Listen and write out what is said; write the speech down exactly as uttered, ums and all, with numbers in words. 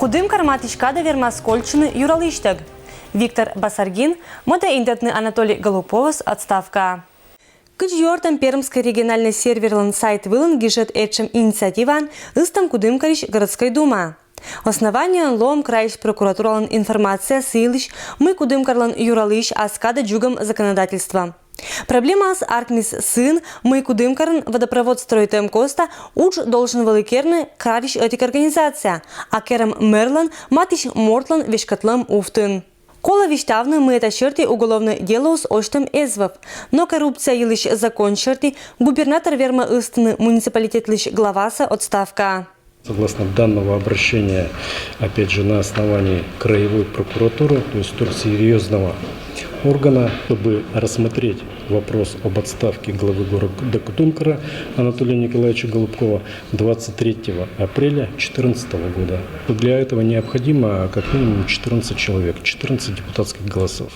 Кудымкар матысь кадӧ вермас кольччыны юралысьтӧг. Виктор Басаргин мӧдӧ индӧдны Анатолий Голубковӧс отставкаӧ. Кыдз юӧртӧм, Пермскӧй региональнӧй серверлӧн сайт вылын гижӧд этшӧм инициативаӧн ыстӧм Кудымкарысь городскӧй дума. Основаниеӧн лоӧм крайысь прокуратуралӧн информация сы йылысь, мый Кудымкарлӧн юралысь ас кадӧ дзугӧм законодательство. Проблемаыс артмис сыын, мый Кудымкарын водопровод стрӧитӧм коста удж должен вӧлі керны крайысь ӧтик организация, а керӧм мэрлӧн матысь мортлӧн веськӧдлӧм увтын. Колӧ висьтавны, мый та серти уголовнӧй делоыс осьтӧм эз вӧв, но коррупция йылысь закон серти губернатор вермӧ ыстыны муниципалитетлысь главасӧ отставкаӧ. Согласно данного обращения, опять же, на основании краевой прокуратуры, то есть столь серьёзного органа, чтобы рассмотреть вопрос об отставке главы города Кудымкара Анатолия Николаевича Голубкова двадцать третьего апреля четырнадцатого года. Для этого необходимо как минимум четырнадцать человек, четырнадцать депутатских голосов.